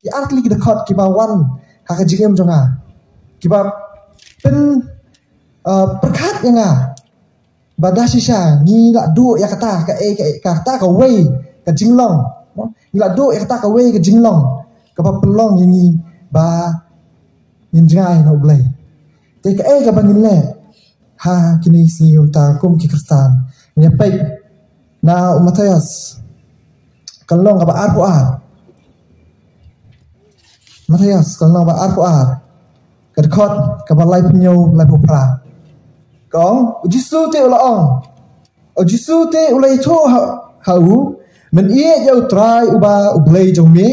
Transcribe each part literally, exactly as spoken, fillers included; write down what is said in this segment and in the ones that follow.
ki artylli ki dkhot kiba wan ha ka jingim jong nga, kiba pyn uh, pyrkhat ïa nga ba da shisha ngi la duh ïa kata ka, eh, ka, kata kawei ka jinglong. Ngi la duh ïa kata kawei ka jinglong kaba pynlong ïa ngi ba ngin jngai na U Blei. Te kaei kaba ngin leh ha kine ki sngi mynta kum ki Khristan? Ngin ïa peit na u Mathaios ka lynnong kaba arphew ar. Mathaios ka lynnong kaba arphew ar, ka dkhot kaba laiphew hynñiew, laiphew phra. Ka ong, U Jisu te u la ong, U Jisu te u la ïathuh ha, ha u, men ïeit ïa U Trai uba U Blei jong me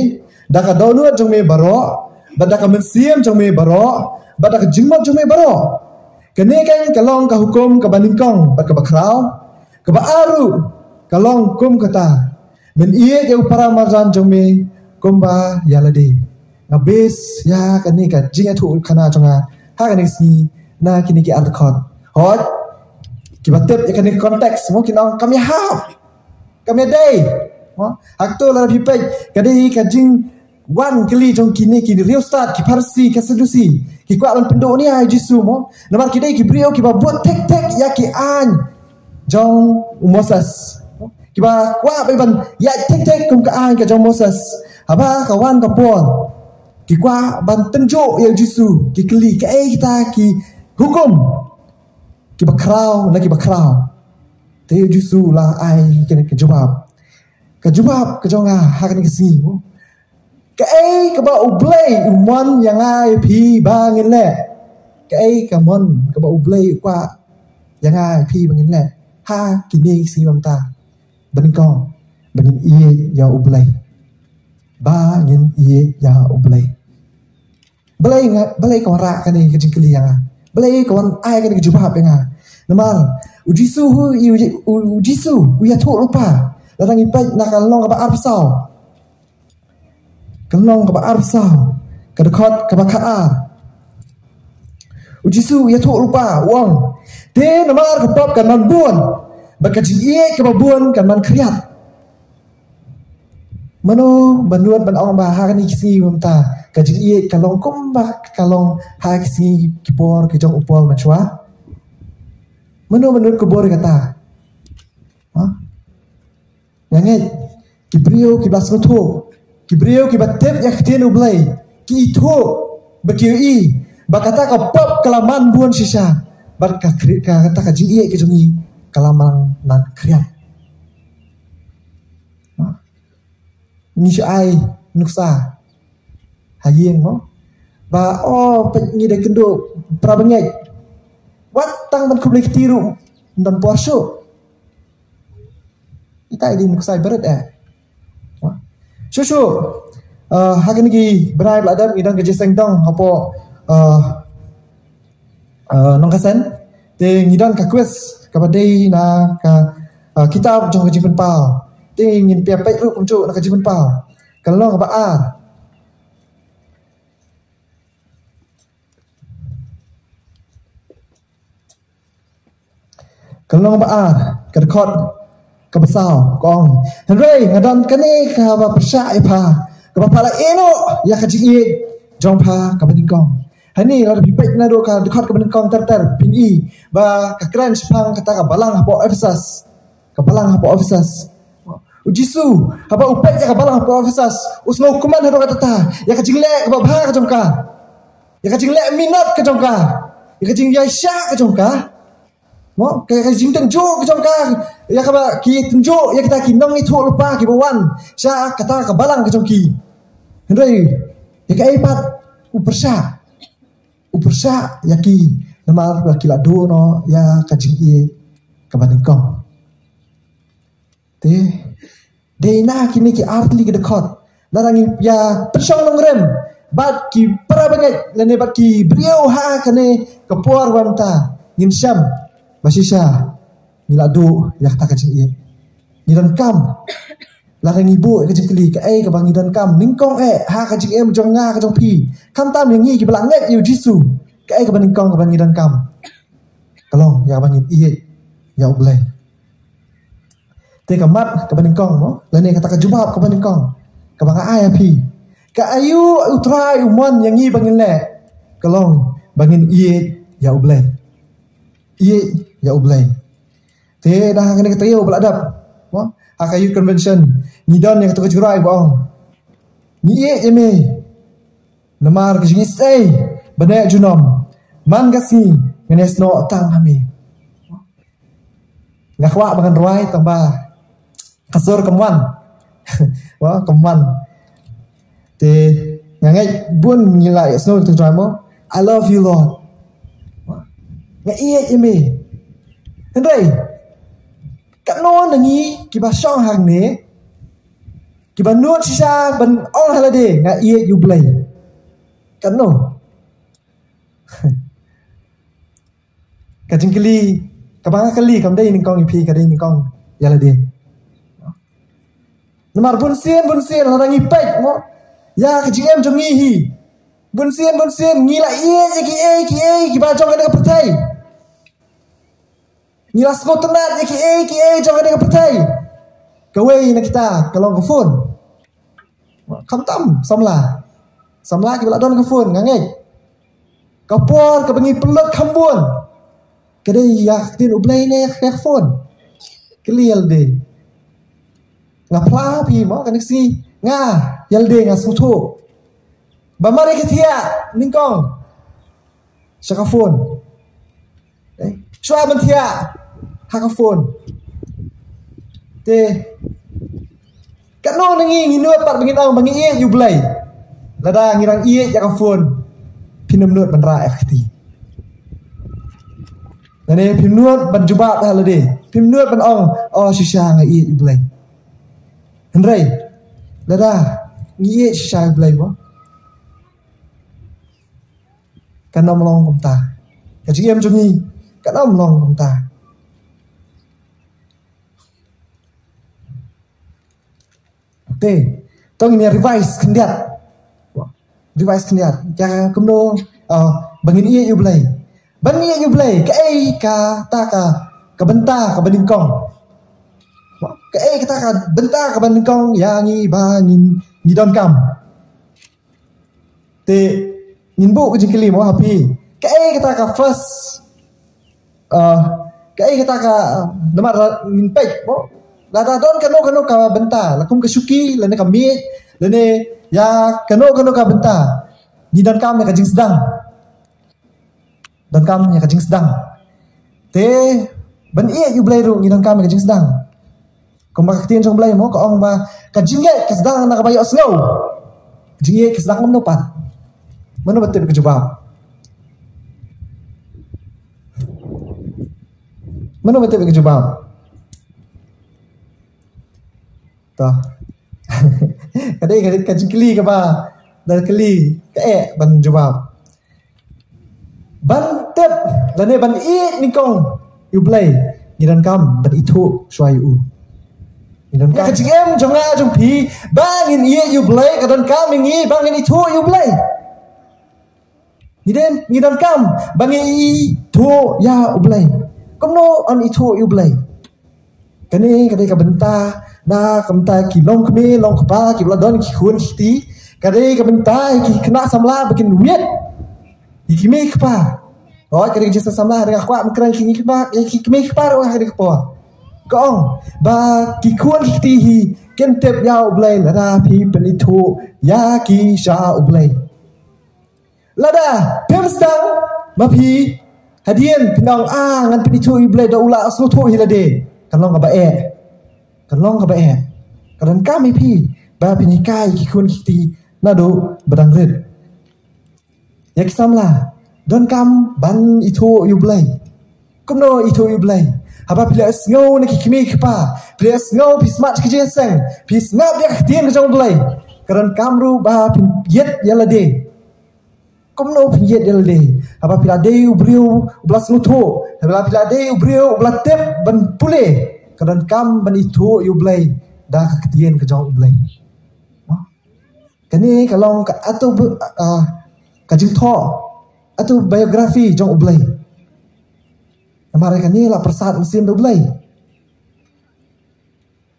da ka dohnud jong me baroh, bad da ka mynsiem jong me baroh, bad da ka jingmut jong me baroh. Kane ka long ka hukum kaba nyngkong bad kaba khraw. Kaba ar ruh ka long kum kata, men ïeit ïa u para marjan jong me kumba ïa lade. Nga base ïa kane ka jingïathuhkhana jong nga ha kane ka sngi na kine ki ar dkhot. Hooid, kiba tip ïa kane ka context mo kin ong kam ïa hap, kam ïa dei. Mo, ha kato lada phi peit ka dei ka jingwan kylli jong kine ki riewstad, ki Pharisi, ki Sadusi. Ki kwah ban pynduh nia ïa U Jisu mo, namar ki dei ki briew kiba bud thik thik ïa ki aiñ jong u Moses. Kiba kwah ban ïaid thik thik kum ka aiñ ka jong u Moses. Haba ka wan ka por, ki kwah ban tynjuh ïa U Jisu, ki kylli kaei kita ki hukum kiba khraw na kiba khraw. Te U Jisu u la ai kane ka jubab. Ka jubab ka jong nga ha kane ka sngi mo, kaei kaba U Blei u mon ïa nga ïa phi ba ngin leh? Kaei ka mon kaba U Blei u kwah ïa nga ïa phi ba ngin leh ha kine ki sngi mynta? Ba nyngkong, ba ngin ïeit ïa U Blei. Ba ngin ïeit ïa U Blei. Balei nga, balei ka wan rah kane ka jingkylli ïa nga? Balei ka wan ai kane ka jubab ïa nga? Namar U Jisu u, u, u, U Jisu u ïathuh lypa. Lada ngi peit na ka lynnong kaba arphew saw, ka lynnong kaba arphew saw, ka dkhot kaba khatar. U Jisu u ïathuh lypa, u ong, te namar ka pop kan man bun, bad ka jingïeit kaba bun kan man khriat. Mano ba nud ban ong ba ha kine ki sngi mynta ka jingïeit ka long kumba ka long ha ki sngi ki por ki jong u Paul mynshuwa? Mano ba nud ka bor kata? Ha? Nga ngeit ki briew kiba sngewthuh, ki briew kiba tip ïa ka ktien U Blei, ki ithuh ba ki ïohi ba kata ka pop ka la man bun shisha, bad ka khri-, ka, kata ka jingïeit ka jong ngi ka la man, man khriat. Ngi shu ai nuksa ha ïing mo, ba, oh, peit ngi da kynduh para bangeit. Wat tang ban khublei kti ruh ym don por shuh. Ita i dei nuksa barit eh. Shuh shuh, uh, ha kine ki bnai ba la dep ngi don ka jingïaseng dong hapoh, uh, uh, Nongkasen. Te ngi don ka quiz kaba dei na ka, uh, kitab jong ka Jingpynpaw. Te ngin peit ruh kumjuh na ka Jingpynpaw ka lynnong kaba ar. Ka lynnong ba ar, ka dkhot kaba saw, ka ong, hynrei nga don kane kaba pyrshah ïa pha, kaba pha la ïehnoh ïa ka jingïeit jong pha kaba nyngkong. Hangne lada phi peit naduh ka dkhot kaba nyngkong ter ter, phin i ba ka kren shaphang kata ka balang hapoh Ephesus. Ka balang hapoh Ephesus. U Jisu, haba u peit ïa ka balang hapoh Ephesus, u sngewkmen haduh katta ïa ka jingleh kaba bha ka jong ka, ïa ka jingleh minot ka jong ka, ïa ka jingïaishah ka jong ka. Mo, ka, ka jingtynjuh ka jong ka, ïa kaba ki tynjuh ïa kita ki nongïathuhlypa kiba wan sha kata ka balang ka jong ki. Hynrei ïa kaei pat? U pyrshah. U pyrshah ïa ki namar ba ki la duh noh ïa ka jingïeit kaba nyngkong. Te dei na kine ki artylli ki dkhot, lada ngi ïa pynshong nongrim bad ki para bangeit lane bad ki briew ha kane ka por ba mynta, ngin shem ba shisha ngi la duh ïa kata ka jingïeit. Ngi donkam, lada ngi buh ïa ka jingkylli, kaei kaba ngi donkam nyngkong eh ha ka jingim jong nga, ka jong phi, khamtam ïa ngi kiba la ngeit ïa U Jisu, kaei kaba nyngkong kaba ngi donkam? Ka long ïa kaba ngin ïeit ïa U Blei. Te ka mat kaba nyngkong mo, lane kata ka jubab kaba nyngkong kaba nga ai ha phi, Ka aïu u Trai u mon ïa ngi ba ngin leh? Ka long ba ngin ïeit ïa U Blei. Ïeit ïa U Blei. Te da kane ka taïew ba la dep, mo, ha ka youth convention, ngi don ïa katu ka jingrai ba ong, ngi ïeit ïa me. Namar ka jingïeit ba neh junom, man ka sngi ngan ïasnoh tang ha me. Nga kwah ba ngan rwai tang ba ka sur kam wan. Wa, kam wan. Te nga ngeit bun ngi la ïasnoh tu, mo, I love you, Lord. Wa, nga ïeit ïa me. Hynrei katno na ngi kiba shong hangne kiba nud shisha ban ong ha lade, nga ïeit ïa U Blei? Katno? Ka jingkylli kaba nga kylli kam dei nyngkong ïa phi, ka dei nyngkong ïa lade. Namar bunsien bunsien lada ngi peit, mo, ïa ka jingim jong ngi hi, bunsien bunsien ngi la ïeit ïa kiei kiei kiba jong kane ka pyrthei. Ngi la sngewtynnat ïa kiei kiei jong kane ka pyrthei. Kawei na kita ka long ka phone. Khamtam samla, samla kiba la don ka phone, nga ngeit. Ka por kaba ngi pynlut kham bun, ka dei ïa ka ktien U Blei ne ïa ka phone? Kylli ïa lade. Nga phla phi, mo, kane ka sngi nga, ïa lade nga sngewthuh ba mar ïa ka thiah nyngkong sha ka phone. Eh, shuwa ban thiah ha ka phone. Te katno na ngi ngi nud pat ba ngin ong ba ngi ïeit ïa U Blei? Lada ngi dang ïeit ïa ka phone, phim nud ban rah ïa ka kti. Lane phim nud ban jubab ha lade, phim nud ban ong, oh, shisha nga ïeit ïa U Blei. Hynrei lada ngi ïeit shisha ïa U Blei, mo, kan ym long kumta. Ka jingim jong ngi kan ym long kumta. Te to ngin ïa revise khyndiat. Revise khyndiat. Ïa kumno, ah, ba ngin ïeit ïa U Blei? Ban ïeit ïa U Blei, kaei kata ka, ka bynta kaba nyngkong? Kaei kata ka bynta kaba nyngkong ïa ngi ba ngin, ngi donkam? Te ngin buh ka jingkylli, mo, ha phi. Kaei kata ka first, uh, kaei kata ka, namar ngin peit, mo, lada don kano kano ka bynta, la kum ka shuki lane ka miej lane ïa kano kano ka bynta, ngi donkam ïa ka jingsdang. Donkam ïa ka jingsdang. Te ban ïeit ïa U Blei ruh ngi donkam ïa ka jingsdang. Kumba ka ktien jong U Blei, mo, ka ong ba ka jingngeit ka sdang na kaba ïohsngew. Ka jingngeit ka sdang kumno pat? Mano ba tip ka jubab? Mano ba tip ka jubab? To. Ka dei ka, ka jingkylli kaba da kylli ka eh ban jubab. Ban tip lane ban ïeit nyngkong ïa U Blei, ngi donkam ban ithuh shuwa ïa u. Ngi donkam, ka jingim jong nga jong phi, ba ngin ïeit ïa U Blei, ka donkam ïa ngi ba ngin ithuh ïa U Blei. Ngi don, ngi donkam ba ngin ithuh ïa U Blei. Kumno yn ithuh ïa U Blei? Kane ka dei ka bynta na ka bynta ki longkmie longkpa kiba la don ki khun ki kti. Ka dei ka bynta ïa ki khynnah samla ba kin wiat ïa ki kmie ki kpa. Hooid, ka dei ka jingsamla, hynrei nga kwah ban kren ïa ki kmie ki kpa, ïa ki kmie ki kpa ruh ha kane ka por. Ka ong ba ki khun ki kti hi kin tip ïa U Blei lada phi pynithuh ïa ki sha U Blei. Lada phim sdang ma phi, hadien phin ong, ah, ngan pynithuh ïa U Blei da u la sngewthuh hi lade. Kan long kaba eh. Kan long kaba eh. Ka donkam ïa phi ba phin hikai ki khun ki kti naduh ba dang rit. Ïa ki samla, donkam ban ithuh ïa U Blei. Kumno ithuh ïa U Blei? Haba phi la sngew na ki kmie ki kpa, phi la sngew, phi smat ka jingïaseng, phi sngap ïa ka ktien ka jong U Blei, ka donkam ruh ba phin ïeit ïa lade. Kumno phin ïeit ïa lade? Haba phi la dei u briew uba la sngewthuh, haba phi la dei u briew uba la tip ban pule, ka donkam ban ithuh ïa U Blei da ka ktien ka jong U Blei. Kane ka long ka auto-, ah, ka jingthoh, autobiography jong U Blei. Namar kane la pyrsad mynsiem da U Blei.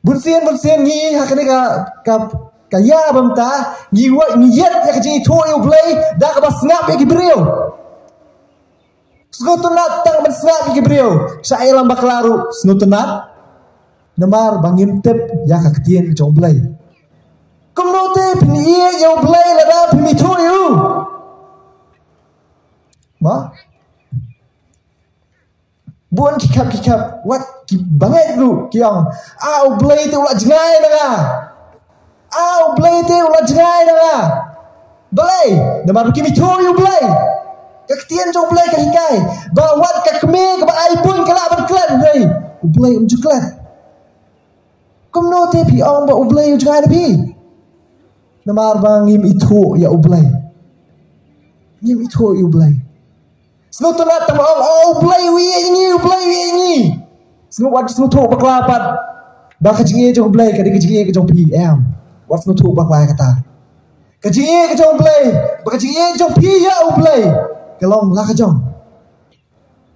Bunsien, bunsien ngi ha kane ka, ka, Ka ïa bynta ngi wad ngi ïeit ïa ka jingithuh ïa U Blei da kaba sngap ïa ki briew. Sngewtynnat tang ban sngap ïa ki briew. Sha ïalam bakla ruh sngewtynnat. Namar ba ngim tip ïa ka ktien jong U Blei. Kumno te phin ïeit ïa U Blei lada phim ithuh ïa u? Mo? Bun ki khap ki khap wat ki bangeit ruh ki ong, a U Blei te u la jngai na nga. A U Blei te u la jngai na nga. Balei? Namar ba kim ithuh ïa U Blei. Ka ktien jong U Blei ka hikai ba wat ka kmie kaba ai bun ka lah ban klet, hynrei U Blei um ju klet. Kumno te phi ong ba U Blei u jngai na phi? Namar ba ngim ithuh ïa U Blei. Ngim ithuh ïa U Blei. Sngewtynnat tang ba ong, o U Blei u ïeit ïa ngi, U Blei u ïeit ïa ngi. Sngewbha sngewthuh bakla pat ba ka jingïeit jong U Blei ka dei ka jingïeit ka jong phi, em. Wat sngewthuh bakla ïa kata. Ka jingïeit ka jong U Blei, ba ka jingïeit jong phi ïa U Blei ka long la ka jong.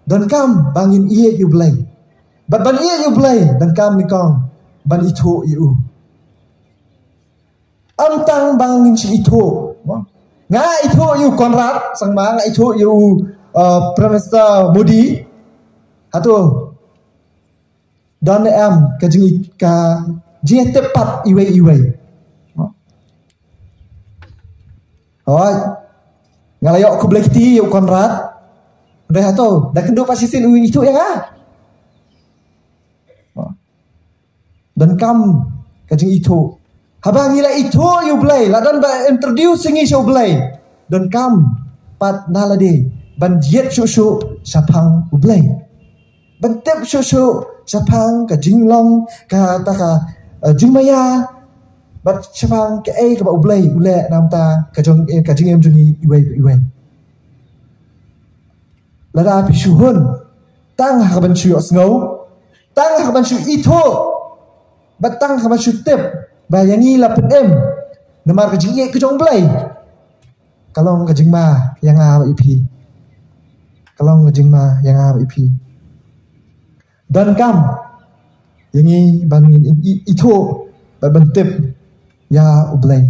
Donkam ba ngin ïeit ïa U Blei. Bad ban ïeit ïa U Blei donkam nyngkong ban ithuh ïa u. Ym tang ba ngin shu ithuh. Nga ithuh ïa u Conrad Sangma, nga ithuh ïa u, uh, Prime Minister Modi. Hato don em ka jing ka jingtip pat iwei iwei? Hoi. Nga la ïoh khublei kti ïa u Conrad. Hynrei hato da kynduh pat shisien u ithuh ïa nga? Donkam ka jingithuh. Haba ngi la ithuh ïa U Blei, la don ba introduce ngi sha U Blei, donkam pat na lade ban ïeit shuh shuh shaphang U Blei. Ban tip shuh shuh shaphang ka jinglong kata ka, eh, jingmaïa, bad shaphang kaei kaba U Blei u leh na ka bynta ka jong, eh, ka jingim jong ngi iwei pa iwei. Lada phi shu hun tang ha kaban shu ïohsngew, tang ha kaban shu ithuh, bad tang ha kaban shu tip ba ïa ngi la pynim namar ka jingïeit ka jong U Blei, ka long ka jingma ïa nga bad ïa phi. Ka long ka jingma ïa nga bad ïa phi. Donkam ïa ngi ban ngin i-, i-, ithuh bad ban tip ïa U Blei.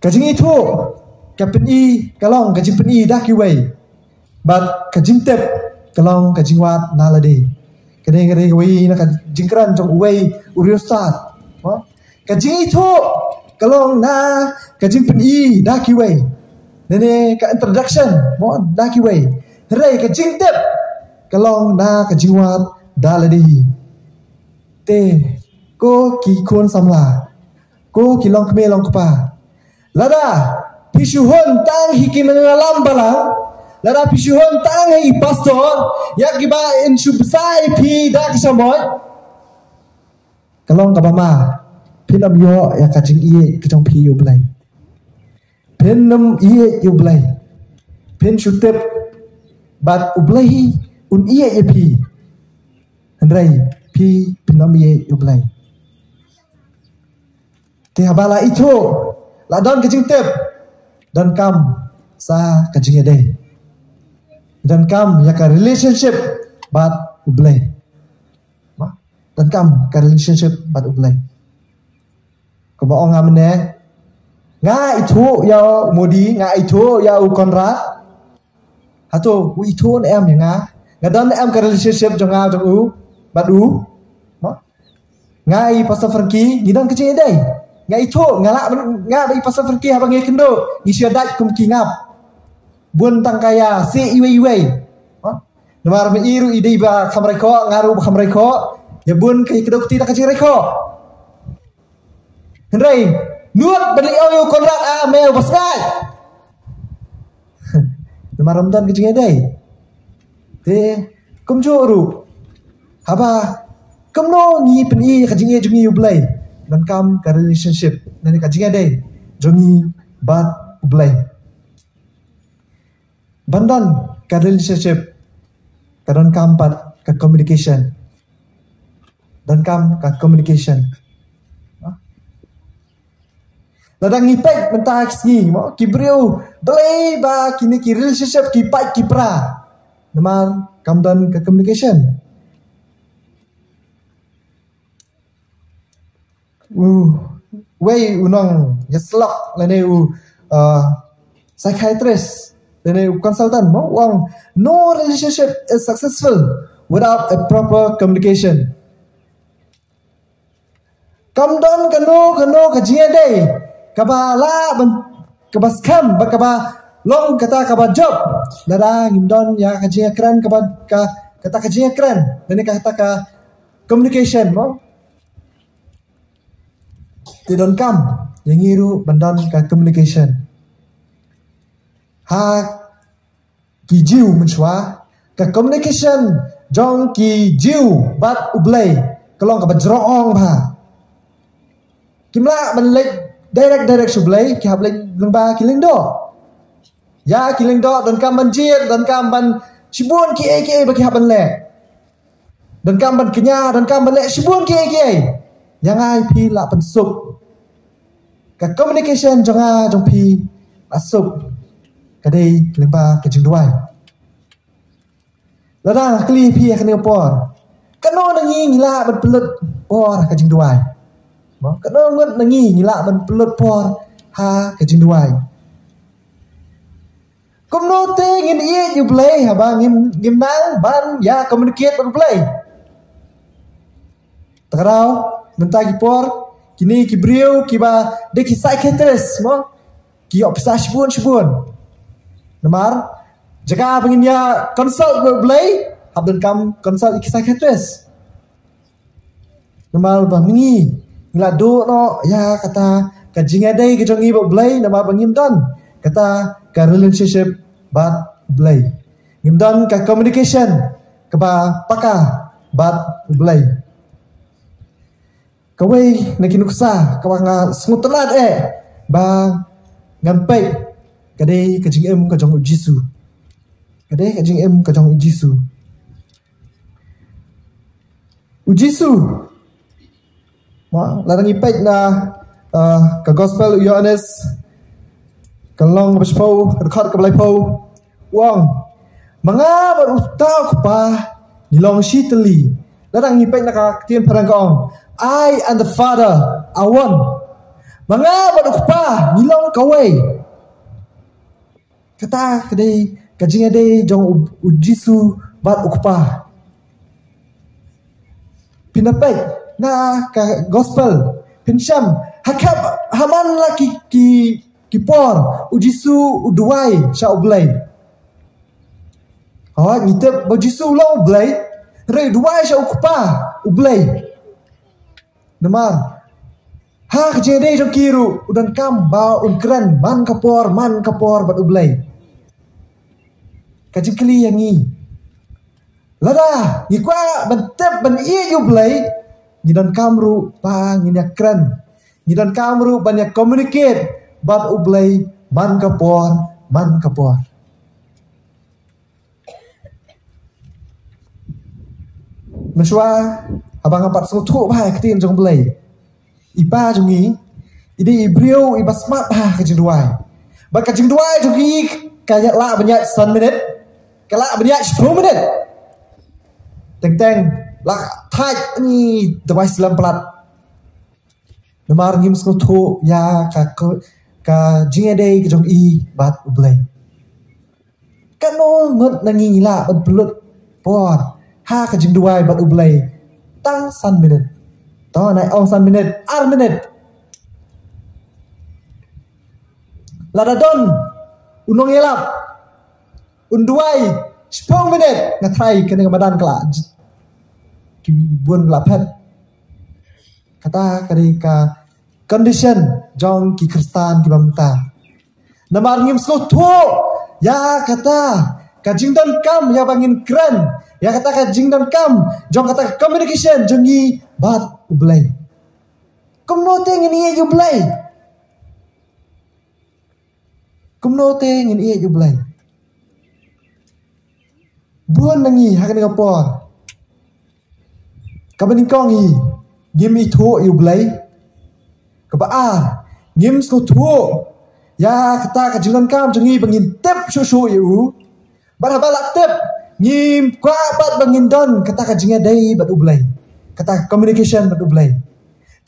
Ka jingithuh ka pyni, ka long ka jingpyni da kiwei. Bad ka jingtip ka long ka jingwad na lade. Kane ka dei kawei na ka jingkren jong uwei u riewstad. Mo? Ka jingithuh ka long na ka jingpyni da kiwei. Nane ka introduction, mo, da kiwei. Hynrei ka jingtip ka long na ka jingwad da lade hi. Te ko ki khun samla, ko ki longkmie longkpa, lada phi shu hun tang hi ki nongïalam balang, lada phi shu hun tang hi pastor, ïa kiba in shu bsa ïa phi da ki shamoi, ka long kaba ma, phin ym ïoh ïa ka jingïeit ka jong phi ïa U Blei. Phin ym ïeit ïa U Blei. Phin shu tip bad U Blei un ïeit ïa phi. Hynrei phi phin ym ïeit ïa U Blei. Te haba la ithuh, la don ka jingtip, donkam sa ka jingïadei. Donkam ïa ka relationship bad U Blei. Mo? Donkam ka relationship bad U Blei. Kumba ong nga mynne, nga ithuh ïa u Modi, nga ithuh ïa u Conrad. Hato u ithuh ne em ïa nga? Nga don ne em ka relationship jong nga jong u bad u? Mo? Nga i Pastor Frankie ngi don ka jingïadei. Nga ithuh, nga lah, nga bad i Pastor Frankie haba ngi kynduh ngi shu ïadait kum ki ngap. Bun tang ka ïa seh iwei iwei. Mo? Namar ma i ruh i dei ba kham rai khoh, nga ruh ba kham rai khoh. Ïa bun ka ïa kdew kti tang ka jingrai khoh. Hynrei nud ban leh ïa u Conrad, a me u ba sngap. Namar ym don ka jingïadei. Te kumjuh ruh, haba kumno ngi pyni ka jingïeit jong ngi ïa U Blei? Donkam ka relationship, nane ka jingïadei jong ngi bad U Blei. Ban don ka relationship, ka donkam pat ka communication. Donkam ka communication. Lada ngi peit mynta ki sngi, mo, ki briew, balei ba kine ki relationship ki pait ki pra? Namar kam don ka communication. u wei u nongïasyllok lane u uh, psychiatrist lane u consultant mo, u ong, "No relationship is successful without a proper communication." Kam don kano kano ka jingïadei kaba lah ban, kaba skhem bad kaba long kata kaba jop lada ngim don ïa ka jingïakren kaba, ka, kata ka jingïakren lane kata ka communication mo. Te donkam ïa ngi ruh ban don ka communication. Ha ki Jiw mynshuwa, ka communication jong ki Jiw bad U Blei ka long kaba jrong bha. Kim lah ban leit direct direct sha U Blei, ki hap leit lyngba ki lyngdoh. Ïa ki lyngdoh donkam ban jied, donkam ban shibun kiei kiei ba ki hap ban leh. Donkam ban kñia, donkam ban leh shibun kiei kiei. Ïa nga ïa phi lah pynsuk. Ka communication jong nga jong phi lah suk. Ka dei lyngba ka jingduwai. Lada nga kylli phi ha kane ka por, kano na ngi ngi lah ban pynlut por ha ka jingduwai? Mo, kano ngut na ngi ngi lah ban pynlut por ha ka jingduwai? Kumno te ngin ïeit ïa U Blei haba ngim, ngim nang ban ïa communicate bad U Blei? Te ka daw, mynta ki por, kine ki briew kiba dei ki psychiatrist mo, ki ïoh pisa shibun shibun. Namar jaka ba ngin ïa consult bad U Blei, hap donkam consult ïa ki psychiatrist. Namar ba ngi, ngi la duh noh ïa kata ka jingïadei ka jong ngi bad U Blei, namar ba ngim don kata ka relationship bad U Blei. Ngim don ka communication kaba paka bad U Blei. Kawei na ki nuksa kaba nga sngewtynnat eh ba ngan peit, ka dei ka jingim ka jong U Jisu. Ka dei ka jingim ka jong U Jisu. U Jisu. Mo, lada ngi peit na, uh, ka Gospel u Ïoannis, ka lynnong ba shiphew, ka dkhot kaba laiphew. U ong, "Ma nga bad uta U Kpa ngi long shi tylli." Lada ngi peit na ka ktien phareng ka ong, "I and the Father are one." Ma nga bad U Kpa ngi long kawei. Kata ka dei ka jingïadei jong U, U Jisu bad U Kpa. Phin da peit na ka Gospel, phin shem ha khep, ha man la ki, ki, ki por U Jisu u duwai sha U Blei. Hooid, ngi tip ba U Jisu u long U Blei, hynrei u duwai sha U Kpa U Blei. Namar ha ka jingïadei jong ki ruh u donkam ba un kren man ka por man ka por bad U Blei. Ka jingkylli ïa ngi, lada ngi kwah ban tip ban ïeit ïa U Blei, ngi donkam ruh ba ngin ïa kren, ngi donkam ruh ban ïa communicate bad U Blei man ka por man ka por. Mynshuwa, haba nga pat sngewthuh bha ïa ka ktien jong U Blei, i Pa jong ngi i dei i briew iba smat bha ha ka jingduwai. Bad ka jingduwai jong ngi ka lah ban ïaid san minit, ka lah ban ïaid shiphew minit. Teng teng lah thait ngi duwai slem palat. Namar ngim sngewthuh ïa ka, ka, ka jingïadei ka jong i bad U Blei. Kano ngut na ngi ngi lah ban pynlut por ha ka jingduwai bad U Blei tang san minit? To, nai ong san minit, ar minit. Lada don u nongïalap un duwai shiphew minit, nga tharai kane ka madan ka la j-, ki bun ka la phet. Kata ka dei ka condition jong ki Khristan kiba mynta. Namar ngim sngewthuh ïa kata ka jingdonkam ïa ba ngin kren, ïa kata ka jingdonkam jong kata ka communication jong ngi bad U Blei. Kumno te ngin ïeit ïa U Blei? Kumno te ngin ïeit ïa U Blei? Bun na ngi ha kane ka por, kaba nyngkong hi, ngim ithuh ïa U Blei. Kaba ar, ngim sngewthuh ïa kata ka jingdonkam jong ngi ba ngin tip shuh shuh ïa u. Bad haba la tip, ngim kwah pat ba ngin don kata ka jingïadei bad U Blei, kata ka communication bad U Blei.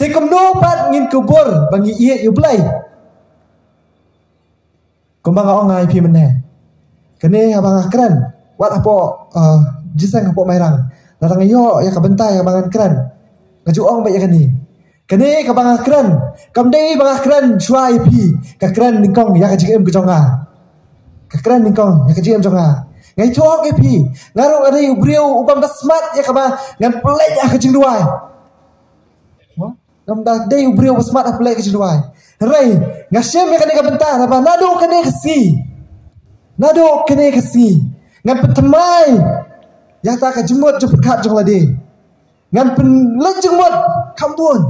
Te kumno pat ngin kubur ba ngi ïeit ïa U Blei? Kumba nga ong ïa phi mynne, kane haba nga kren, wat hapoh, uh, jingïaseng hapoh Mairang, lada nga ïoh ïa ka bynta ïa kaba ngan kren, nga ju ong beit ïa kane. Kane kaba nga kren, kam dei ba nga kren shuwa ïa phi, ka kren nyngkong ïa ka jingim ka jong nga. Ka kren nyngkong ïa ka jingim jong nga. Nga ïathuh ïa phi, nga ruh nga dei u briew u bym da smat ïa kaba ngan pynleit ha ka jingduwai. Ngam da dei u briew ba smat ha pynleit ka jingduwai. Hynrei nga shem ïa kane ka bynta naba naduh kane ka sngi, naduh kane ka sngi, ngan pynthymmai ïa kata ka jingmut jingpyrkhat jong lade. Ngan pynleit jingmut kham bun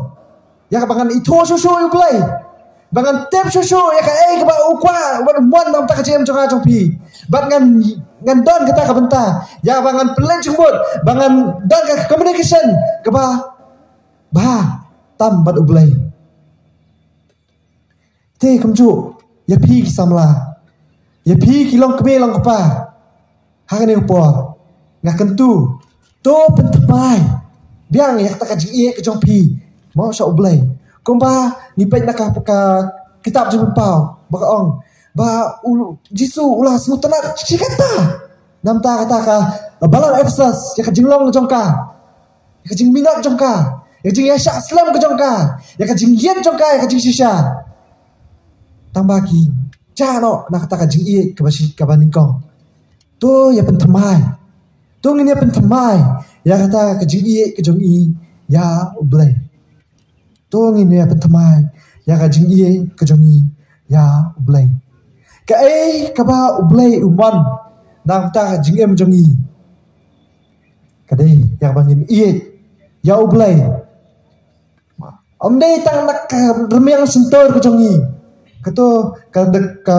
ïa kaba ngan ithuh shuh shuh ïa U Blei, ba ngan tip shuh shuh ïa kaei kaba u kwah, ba u mon na ka bynta ka jingim jong nga jong phi. Bad ngan, ngan don kata ka bynta ïa kaba ngan pynleit jingmut, ba ngan don ka communication kaba bha tam bad U Blei. Te kumjuh ïa phi ki samla, ïa phi ki longkmie longkpa, ha kane ka por nga kyntu, to pynthymmai biang ïa kata ka jingïeit ka jong phi, mo, sha U Blei. Kumba ngi peit na ka, ka kitab Jingpynpaw ba ka ong ba u Jisu u la sngewtynnat shi katta na ka bynta kata ka balang Ephesus, ïa ka jinglong jong ka, ïa ka jingminot jong ka, ïa ka jingïaishah slem ka jong ka, ïa ka jingïeit jong ka ïa ka jingshisha. Tangba ki jah noh na kata ka jingïeit kaba shi, kaba nyngkong. To ïa pynthymmai, to ngin ïa pynthymmai ïa kata ka jingïeit ka jong i ïa U Blei. To ngin ïa pynthymmai ïa ka jingïeit ka jong i ïa U Blei. Kaei kaba U Blei u mon na ka bynta ka jingim jong i, ka dei ïa kaba ngin ïeit ïa U Blei. Ym dei tang na ka rmiang shyntur ka jong i. Kato ka, ka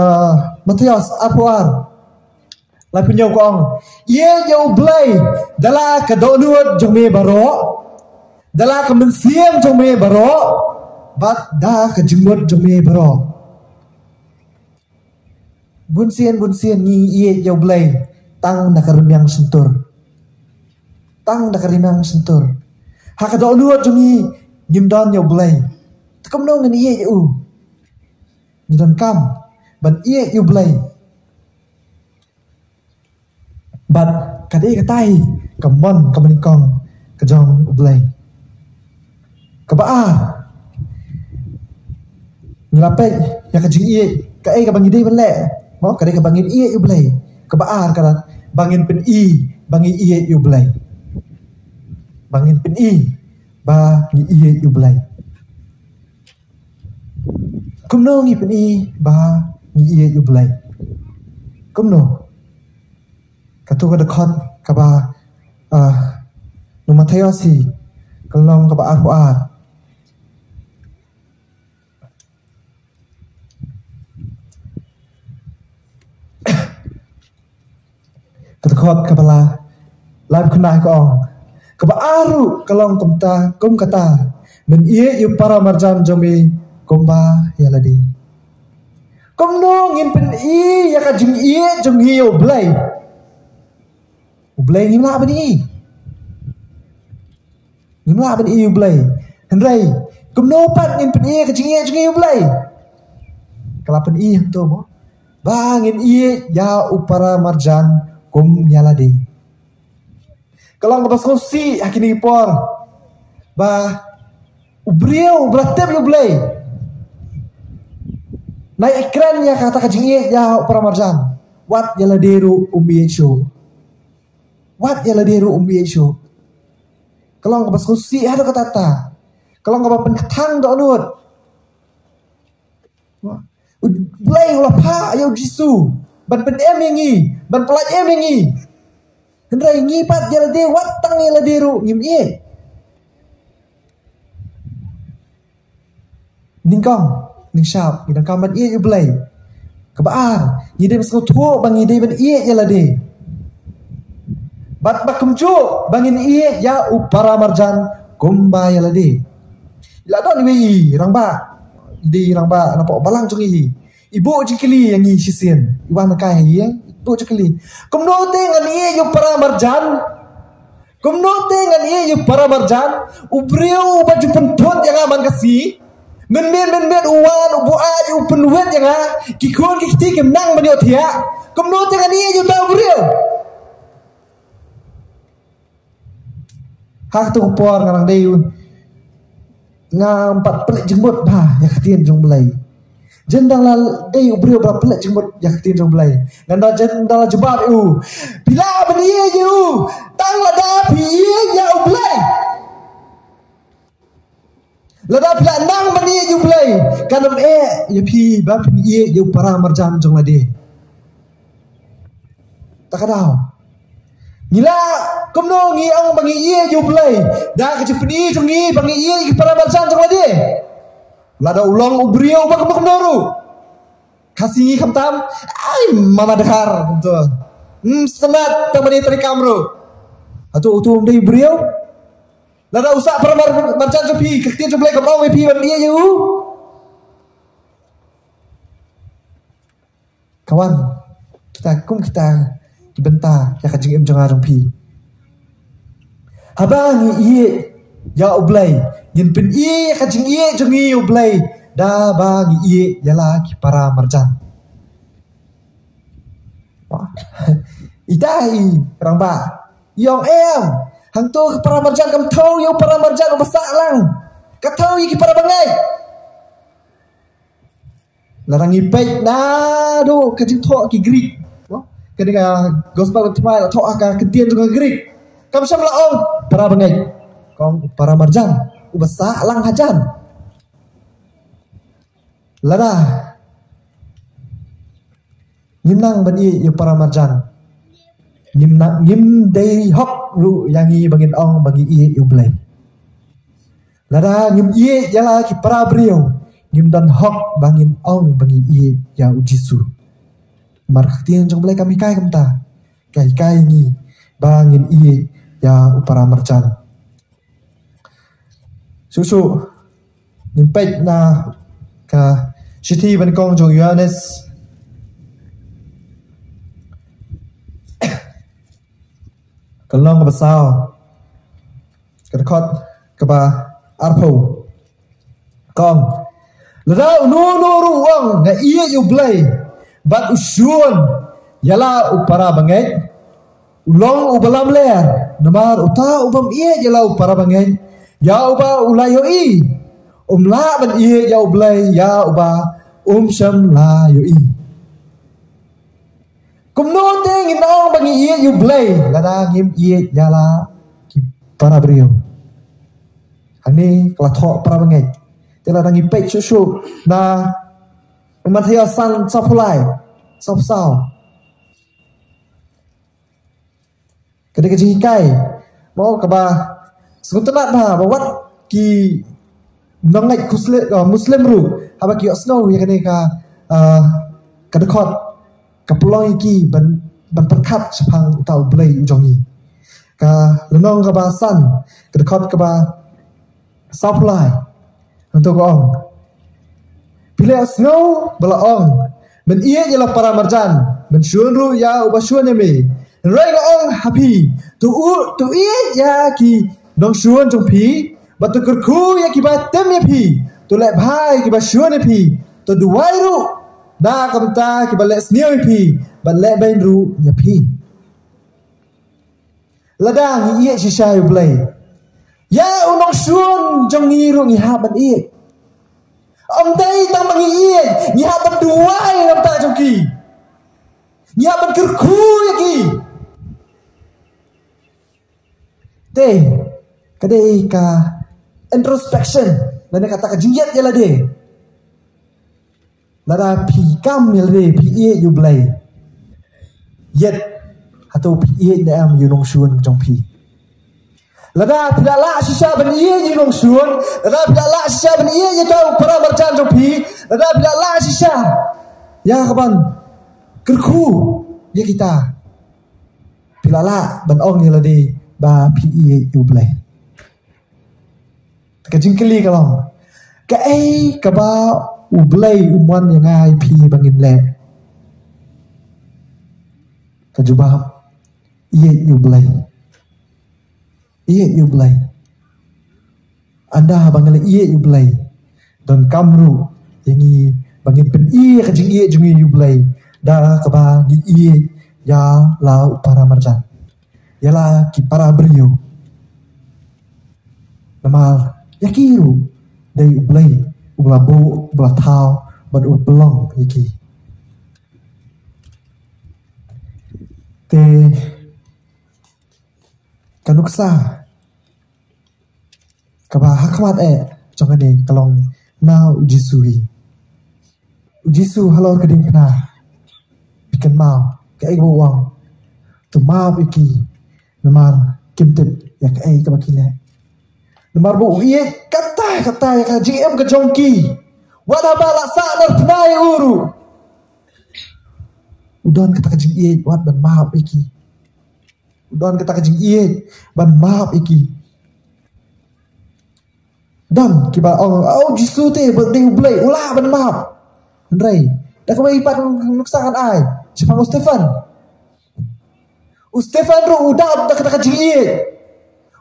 Mathaios arphew ar, laiphew hynñiew ka ong, ïeit ïa U Blei da la ka dohnud jong me baroh, da la ka mynsiem jong me baroh, bad da ka jingmut jong me baroh. Bunsien, bunsien ngi ïeit ïa U Blei tang da ka rmiang shyntur. Tang da ka rmiang shyntur. Ha ka dohnud jong ngi ngim don ïa U Blei. Te kumno ngin ïeit ïa u? Ngi donkam ban ïeit ïa U Blei. Bad ka dei katai ka mon kaba nyngkong ka jong U Blei. Kaba ar, ngi la peit ïa ka jingïeit, kaei kaba ngi dei ban leh, mo, ka dei kaba ngin ïeit ïa U Blei. Kaba ar ka dei ba ngin pyni ba ngi ïeit ïa U Blei. Ba ngin pyni ba ngi ïeit ïa U Blei. Kumno ngi pyni ba ngi ïeit ïa U Blei? Kumno? Kato ka dkhot kaba, ah, na u Mathaios hi, ka lynnong kaba arphew ar. Ka dkhot kaba lai, laiphew khyndai ka ong, kaba ar ruh ka long kumta, kum kata, men ïeit ïa u para marjan jong me kumba ïa lade. Kumno ngin pyni ïa ka jingïeit jong ngi ïa U Blei? U Blei ngim lah ban ïeit. Ngim lah ban ïeit ïa U Blei. Hynrei kumno pat ngin pyni ïa ka jingïeit jong ngi ïa U Blei? Ka la pyni hangto mo, ba ngin ïeit ïa u para marjan kum ïa lade. Ka long kaba sngewsih ha kine ki por ba u briew uba la tip ïa U Blei, nai kren ïa kata ka jingïeit ïa u para marjan, wat ïa lade ruh um ïeit shuh. Wat ïa lade ruh um ïeit shuh. Ka long kaba sngewsih haduh katta katta. Ka long kaba pynkthang dohnud. U Blei u la phah ïa u Jisu ban pynim ïa ngi, ban pyllait im ïa ngi. Hynrei ngi pat ïa lade, wat tang ïa lade ruh ngim ïeit. Nyngkong, nyngshap, ngi donkam ban ïeit ïa U Blei. Kaba ar, ngi dei ban sngewthuh ba ngi dei ban ïeit ïa lade. Bad ba kumjuh ba ngin ïeit ïa u para marjan kumba ïa lade. La don iwei i rangbah, i dei i rangbah na poh balang jong ngi hi. I buh jingkylli ïa ngi shisien. I wan kai ha ïing, i buh jingkylli. Kumno te ngan ïeit ïa u para marjan Kumno te ngan ïeit ïa u para marjan, u briew uba ju pynthut ïa nga man ka sngi. Mynmiet mynmiet u wan u buaid u pynwit ïa nga, ki khun ki kti kim nang ban ïohthiah. Kumno te ngan ïeit ïa uta u briew? Ha kato ka por nga dang dei u, ngam pat pynleit jingmut bha ïa ka ktien jong u Blei. Jan dang la dei u briew ba pynleit jingmut ïa ka ktien jong u Blei. Ngan da jan dang la jubab ïa u. Phi lah ban ïeit ïa u tang lada phi ïeit ïa u Blei. Lada phi lah nang ban ïeit ïa u Blei, kan ym eh ïa phi ba phin ïeit ïa u para marjan jong lade. Ta ka daw, ngi lah kumno ngi ong ba ngi ïeit ïa u Blei da ka jingpyni jong ngi ba ngi ïeit ïa ki para marjan jong lade? Lada u long u briew ba kumno kumno ruh. Khasi ngi khamtam, ai, mama dkhar, kumto. Hmm, smat tang ban ïa trei kam ruh. Hato uto um dei u briew? Lada u sah para mar-, marjan jong phi, ka ktien jong u Blei kam ong ïa phi ban ïeit ïa u? Ka wan kita kum kita ki bynta ïa ka jingim jong nga jong phi. Haba ngi ïeit ïa u Blei, ngin pyni ïa ka jingïeit jong ngi ïa u Blei da ba ngi ïeit ïa la ki para marjan. Wah. Ita i rangbah i ong em, hangto ka para marjan kam thew ïa u para marjan uba sah lang, ka thew ïa ki para bangeit. Lada ngi peit naduh ka jingthoh ki Greek, no? Kane ka gospel ka thymmai la thoh ha ka kyntien jong ka Greek. Kam shym la ong para bangeit, ka ong para marjan uba sah lang hajan. Lada ngim nang ban ïeit ïa u para marjan, ngim nang, ngim dei hok ruh ïa ngi ba ngin ong ba ngi ïeit ïa u Blei. Lada ngim ïeit ïa la ki para briew, ngim don hok ba ngin ong ba ngi ïeit ïa u Jisu. Namar ka ktien jong u Blei kam hikai kumta, ka hikai ngi ba ngin ïeit ïa u para marjan. Shuh shuh ngin peit na ka shithi banyngkong jong u Ïoannis, ka lynnong kaba saw, ka dkhot kaba arphew. Ka ong, lada uno uno ruh u ong nga ïeit ïa u Blei bad u shun ïa la u para bangeit, u long uba lamler. Namar uta u bym ïeit ïa la u para bangeit ïa uba u la ïohi, um lah ban ïeit ïa u Blei ïa uba um shym la ïohi. Kumno te ngin ong ba ngi ïeit ïa u Blei lada ngim ïeit ïa la ki para briew? Hangne ka la thoh para bangeit. Te lada ngi peit shuh shuh na Mathaios san, sawphew lai, sawphew saw. Ka dei ka jinghikai, mo, kaba sngewtynnat bha ba wat ki nongngeit Muslim, uh, Muslim ruh, haba ki ïohsngew ïa kane ka, uh, ka dkhot, ka pynlong ïa ki ban, ban pyrkhat shaphang uta u Blei u jong ngi. Ka lynnong kaba san, ka dkhot kaba sawphew lai. Hangto ka ong, phi la sngew ba la ong, men ïeit ïa la para marjan, men shun ruh ïa uba shun ïa me. Hynrei nga ong ha phi, to u, to ïeit ïa ki nongshun jong phi, bad to kyrkhu ïa kiba tim ïa phi, to leh bha ïa kiba shun ïa phi, to duwai ruh na ka bynta kiba leh sniew ïa phi bad leh beiñ ruh ïa phi. Lada ngi ïeit shisha ïa u Blei, ïa u nongshun jong ngi ruh ngi hap ban ïeit. Ym dei tang ba ngi ïeit, ngi hap ban duwai na ka bynta jong ki. Ngi hap ban kyrkhu ïa ki. Te ka dei ka introspection, lane kata ka jingïeit ïa lade. Lada phi kam ïa lade phi ïeit ïa u Blei, ïeit, hato phi ïeit ne em ïa u nongshun jong phi? Lada phi la lah shisha ban ïeit ïa u nongshun, lada phi la lah shisha ban ïeit ïa uta u para marjan jong phi, lada phi la lah shisha ïa ka ban kyrkhu ïa kita, phi la lah ban ong ïa lade ba phi ïeit ïa u Blei. Ka jingkylli ka long, kaei kaba u Blei u mon ïa nga ïa phi ba ngin leh? Ka jubab, ïeit ïa u Blei. Ïeit ïa u Blei. Ynda ba ngi la ïeit ïa u Blei, donkam ruh ïa ngi ba ngin pyni ïa ka jingïeit jong ngi ïa u Blei da kaba ngi ïeit ïa la u para marjan, ïa la ki para briew. Namar ïa ki ruh dei u Blei uba la buh, uba la thaw bad uba pynlong ïa ki. Te ka nuksa kaba ha khmat eh jong kane ka long na u Jisu hi. U Jisu halor ka diengphna, phi kynmaw kaei kaba u ong? To map ïa ki, namar kim tip ïa kaei kaba ki leh. Namar ba u ïeit katta katta ïa ka jingim ka jong ki. Wat haba la sah nar phna ïa u ruh, u don kata ka jingïeit wat ban map ïa ki. U don kata ka jingïeit ban map ïa ki. Don kiba ong, "Oh, Jisu te ba dei u Blei, u lah ban map." Hynrei da kawei pat nuksa ngan ai shaphang u Stephen. U Stephen ruh u dap da kata ka jingïeit.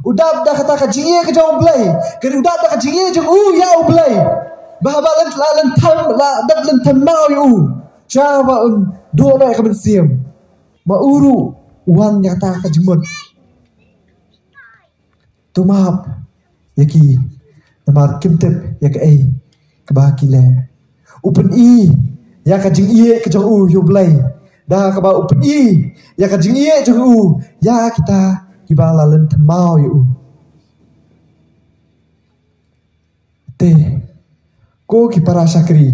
U dap da kata ka jingïeit ka jong u Blei. Ka u dap da ka jingïeit jong u ïa u Blei. Ba haba la lyntham, la dep lyntham maw ïa u, sha ba un duh noh ïa ka mynsiem, ma u ruh u wan ïa kata ka jingmut. To map ïa ki, namar kim tip ïa kaei kaba ki leh. U pyni ïa ka jingïeit ka jong u ïa u Blei da kaba u pyni ïa ka jingïeit jong u ïa kita kiba la lyntham maw ïa u. Te ko ki para shakri,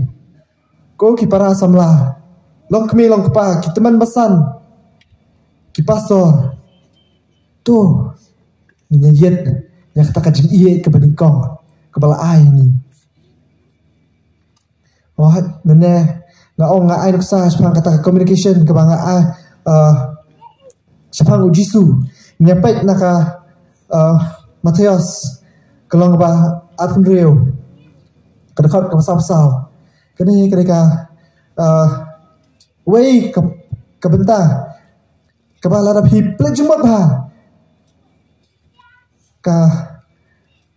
ko ki para samla, long kmie long kpa, ki tymmen basan, ki pastor, to ngin ïa ïeit ïa kata ka jingïeit kaba nyngkong kaba la ai ïa ngi. Wat mynne nga ong, nga ai nuksa shaphang kata ka communication kaba nga ai, uh, shaphang u Jisu. Ngin ïa peit na ka, uh, Mathaios, ka lynnong kaba arphew hynriew, ka dkhot kaba sawphew saw. Kane, kane ka, uh, wei ka, ka bynta kaba lada phi pynleit jingmut bha, ka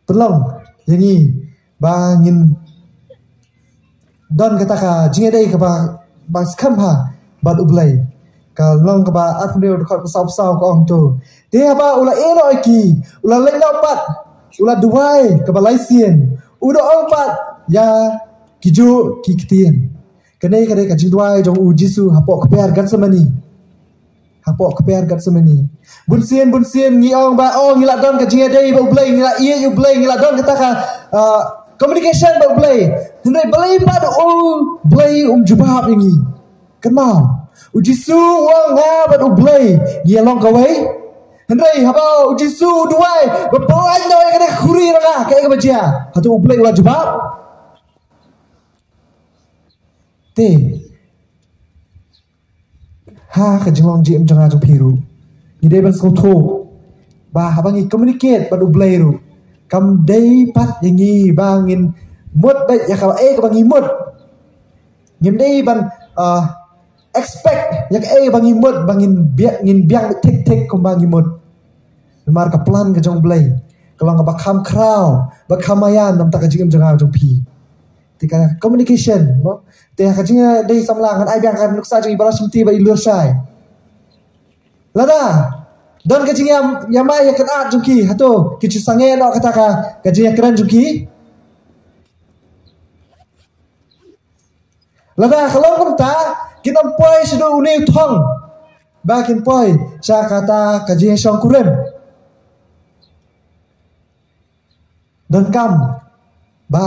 pynlong ïa ngi ba ngin don kata ka jingïadei kaba, ba skhem bha bad u Blei. Ka lynnong kaba arphew hynriew, dkhot kaba sawphew saw, ka ong to: Te haba u la ïeh noh ïa ki, u la leit noh pat, u la duwai kaba lai sien, u da ong pat ïa kijuh ki ktien. Kane ka dei ka jingduwai jong u Jisu hapoh kper Gethsemane. Hapoh kper Gethsemane. Bun sien, bun sien ngi ong ba, oh, ngi la don ka jingïadei bad u Blei, ngi la ïeit ïa u Blei, ngi la don kata ka, uh, communication bad u Blei. Hynrei balei pat u Blei um jubab ïa ngi? Kynmaw, u Jisu u ong, nga bad u Blei ngi ïalong kawei. Hynrei haba u Jisu u duwai ba pynlait noh ïa kane ka khuri na nga, kaei kaba jia? Hato u Blei u la jubab? Te ha ka jinglong jingim jong nga jong phi ruh, ngi dei ban sngewthuh ba haba ngi communicate bad u Blei ruh, kam dei pat ïa ngi ba ngin mut beit ïa kaei kaba ngi mut. Ngim dei ban, ah, expect ïa kaei ba ngi mut ba ngin biang, ngin biang thik thik kumba ngi mut. Namar ka plan ka jong u Blei ka long kaba kham khraw, ba kham ïaid na ka bynta ka jingim jong nga jong phi. Te ka communication, mo? Te ka jingïadei samla, ngan ai biang ka nuksa jong i Barasymti bad i Lurshai. Lada don ka jingïa, ïa mai ïa kynad jong ki, hato ki shu sangeh noh kata ka, ka jingïakren jong ki? Lada ka long kumta, kin ym poi shaduh une u thong, ba kin poi sha kata ka jingïashongkurim. Donkam ba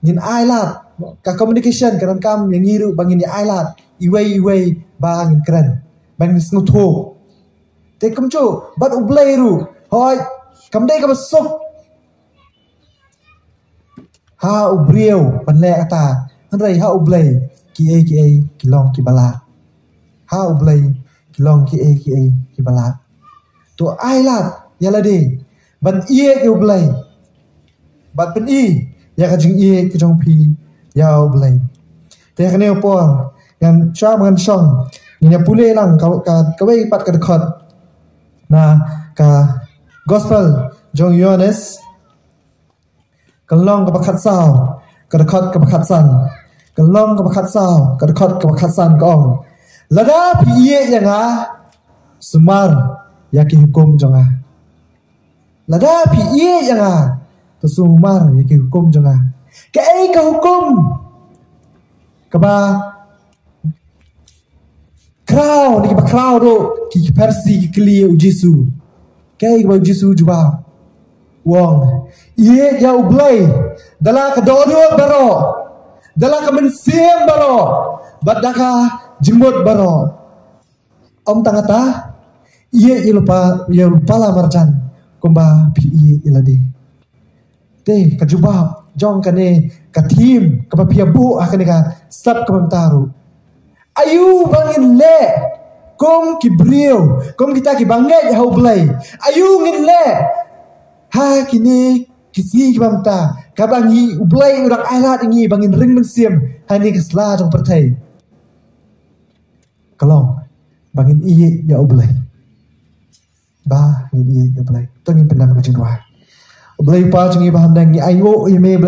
ngin ailad, ka communication ka donkam ïa ngi ruh ba ngin ïa ailad iwei iwei ba ngin kren, ba ngin sngewthuh. Te kumjuh bad u Blei ruh, hooid, kam dei kaba suk ha u briew ban leh kata, hynrei ha u Blei kiei kiei ki long kiba lah. Ha u Blei ki long kiei kiei kiba lah. To ailad ïa lade ban ïeit ïa u Blei, bad pyni ïa ka jingïeit ka jong phi ïa u Blei. Te kane ka por ngan sha ngan shong, ngin ïa pule lang ka, ka, kawei pat ka dkhot na ka Gospel jong Ïoannis, ka lynnong kaba khatsaw, ka dkhot kaba khatsan. Ka lynnong kaba khatsaw, ka dkhot kaba khatsan ka ong: Lada phi ïeit ïa nga, sumar ïa ki hukum jong nga. Lada phi ïeit ïa nga, to sumar ïa ki hukum jong nga. Kaei ka hukum kaba khraw, ne kiba khraw ruh ki Pharisi ki kylli ïa u Jisu? Kaei kaba u Jisu u jubab? U ong: Ïeit ïa U Blei da la ka dohnud baroh, da la ka mynsiem baroh, bad da ka jingmut baroh. Ym tang kata, ïeit ïa u lypa, ïa u lypa la marjan kumba phi ïeit ïa lade. Te ka jubab jong kane ka theme kaba phi ïa buh ha kane ka step kaba mynta ruh: Aïu ba ngin leh kum ki briew, kum kita kiba ngeit ha U Blei? Aïu ngin leh ha kine ki sngi kiba mynta, kaba ngi, U Blei u dang ailad ïa ngi ba ngin ring mynsiem ha kane ka sla jong pyrthei? Ka long ba ngin ïeit ïa U Blei. Ba ngin ïeit ïa U Blei. To ngin pyndem ka jingduwai. U Blei Kpa jong ngi ba ha bneng, ngi ainguh ïa me, Blei.